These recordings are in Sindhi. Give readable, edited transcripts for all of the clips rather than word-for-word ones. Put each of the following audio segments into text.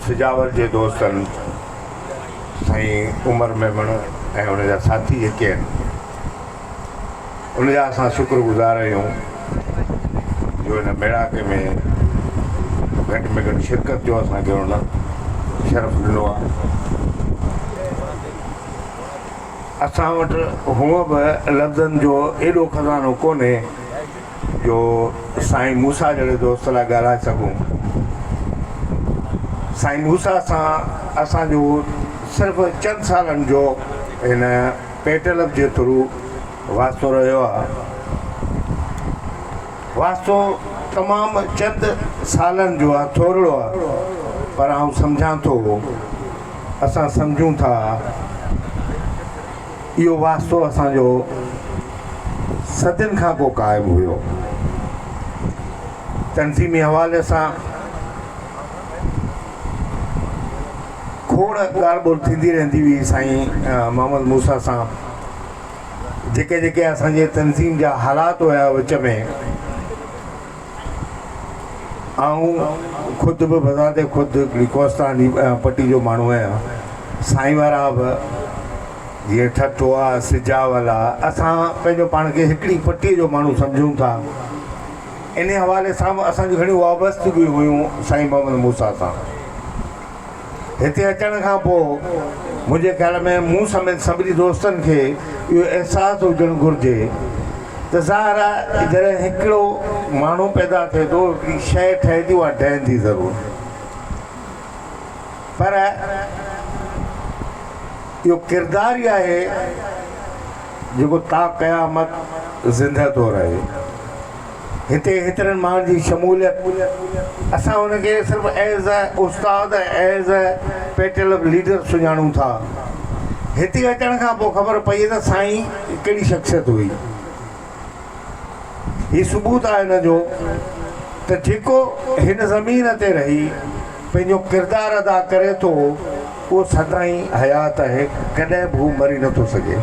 سجاول جي دوستن سائين عمر ميمڻ ۽ ان جا ساٿي جيڪي آهن ان جا اسان شڪر گذار آهيون جو ان ميڙاڪي ۾ گهٽ ۾ گهٽ شرڪت جو اسان کي ان شرف ڏنو آهي. اسان وٽ هونء به لفظن جو ايڏو خزانو ڪونهي جو سائين موسيٰ جهڙي دوست لاء ڳالهائي سگهون. سائين موسيٰ سان اسان جو صرف چند سالن جو هن پيٽلب جي ٿرو واسطو رهيو آهي. واسطو تمام چند سالن جو آهي، ٿورڙو آهي، پر آئون سمجهان ٿو، اسان سمجهون ٿا، اهو واسطو اسان جو صدين کان پوء قائم هيو. تنظيمي حوالي سان کوڙ ڳالهه ٻولهه ٿيندي رهندي هئي سائين محمد موسيٰ سان. جيڪي جيڪي اسان جي تنظيم جا حالات هيا وچ ۾ آئون خود به بذات خود هڪڙي ڪوهستاني پٽي جو ماڻهو آهيان سائين وارا به جيئن ٺٽو آ سجاول آ اسان پنهنجو پاڻ کي هڪڙي پٽي جو ماڻهو سمجهون ٿا انهي حوالي سان به اسان جون گهڻيون وابستگيون هيون سائين محمد موسيٰ سان. هتي اچڻ کان پوء منهنجي خيال ۾ مون سميت سڀني دوستن کي اهو احساس هجڻ گهرجي ته ظاهر آهي جڏهن هڪڙو ماڻهو پيدا ٿئي ٿو هڪڙي شيء ٺهي ٿي اها ڊهندي ضرور پر اهو ڪردار ئي آهي جيڪو تا قيامت زنده ٿو رهي. هتي هيترن ماڻهن جي شموليت اسان هن کي صرف ايز اي استاد ۽ ايز اي پيٽيلب ليڊر سڃاڻون ٿا. هتي اچڻ کان پوء خبر پئي ته سائين ڪهڙي شخصيت هئي. هي ثبوت آهي ان جو ته جيڪو هن زمين تي رهي پنهنجو ڪردار ادا ڪري ٿو اهو سدائين حيات آهي ڪڏهن به هو مري نٿو سگهي.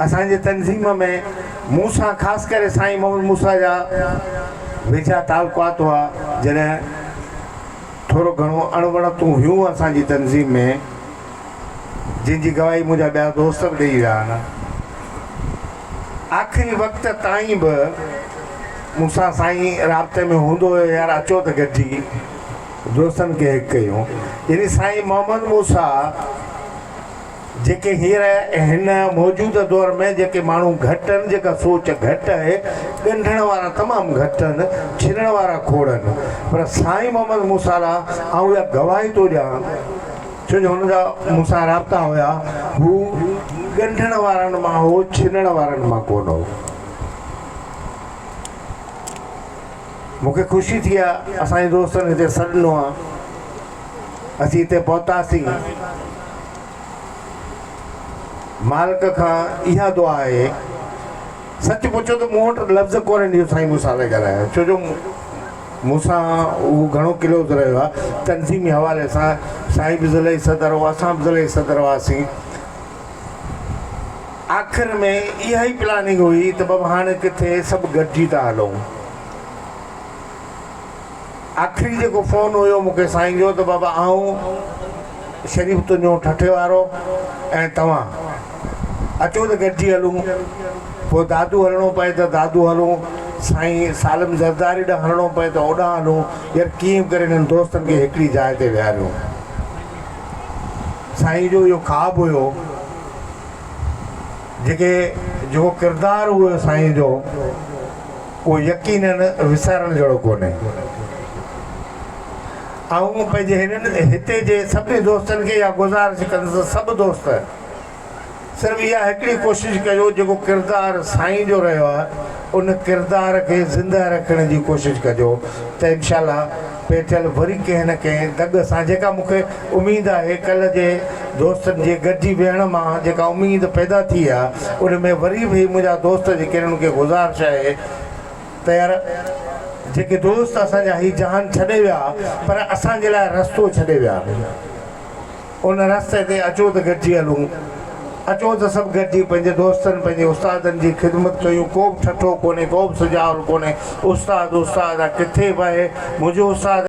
اسان جي تنظيم ۾ مون سان خاص ڪري سائين محمد موسيٰ جا ويجها تعلقات هئا، جڏهن ٿورو گهڻو اڻوڻتون هيون اسان جي تنظيم ۾، جن جي گواهي منهنجا ٻيا دوست به ڏئي ويا آهن. آخري وقت تائين به مون سان سائين رابطي ۾ هوندو هيو، يار اچو ته گڏجي دوستن کي هڪ ڪيون. يعني سائين محمد موسيٰ. جيڪي هينئر هن موجوده دور ۾ جيڪي ماڻهو گهٽ آهن، جيڪا سوچ گهٽ آهي، ڳنڍڻ وارا تمام گهٽ آهن، ڇنڻ وارا کوڙ آهن. پر سائين محمد موسيٰ لاء آئون اها گواهي ٿو ڏيان، ڇو جو هن جا مون سان رابطا هيا، هو ڳنڍڻ وارن مان هو، ڇنڻ وارن مان ڪونه هو. مون کي خوشي ٿي آهي، اسان جي دوستن هتي سڏ ڏنو آهي. اسين هتي پهتاسين. مالڪ کان اها دعا آهي. سچ پڇو ته مون وٽ لفظ ڪونهن جو سائين مون سان لاء ڳالهايان ڇو جو مون سان هو گهڻو ڪلوز رهيو آهي تنظيمي حوالي سان سائين به ضلعي صدر هو اسان به ضلعي صدر هئاسين. آخر ۾ اها ئي پلاننگ هئي ته بابا هاڻي ڪٿي سڀ گڏجي ٿا هلون. آخري جيڪو فون هيو مون کي سائين جو ته بابا آئون شريف تنهنجو ٺٽي وارو ۽ توهان اچو ته گڏجي هلون پوء دادو هلڻو پئي ته دادو هلون سائين سالم زرداري ڏانهن هلڻو پئي ته اوڏانهن هلون يار ڪيئن به ڪري هنن دوستن کي هڪڙي جاء تي ويهاريون سائين جو اهو خواب هيو جيڪي جيڪو ڪردار هيو سائين جو اهو يقينن وسارڻ جهڙو ڪونهي. آئون پنهنجي هنن هتي جي سڀني دوستن کي اها گذارش ڪندس ته سڀ دوست صرف اها هڪڙي ڪوشش ڪجو جيڪو ڪردار سائين جو رهيو آهي ان ڪردار کي زنده رکڻ جي ڪوشش ڪجو ته انشاء الله پيٺل وري ڪنهن نه ڪنهن دڳ سان جيڪا مون کي اميد آهي ڪلهه جي دوستن جي گڏجي ويهڻ مان جيڪا اميد پيدا ٿي آهي ان ۾ وري به منهنجا دوست جيڪي آهن انهن کي گذارش آهي ته يار جيڪي دوست اسان جا هي جهان ڇڏي ويا پر اسان جي لاء رستو ڇڏي ويا ان رستي تي اچو ته گڏجي هلون اچو ته سڀ گڏجي پنهنجي دوستن پنهنجي استادن جي خدمت ڪيون ڪو به ٺٺو ڪونهي ڪو به سجاول ڪونهي استاد استاد آهي ڪٿي به آهي منهنجو استاد.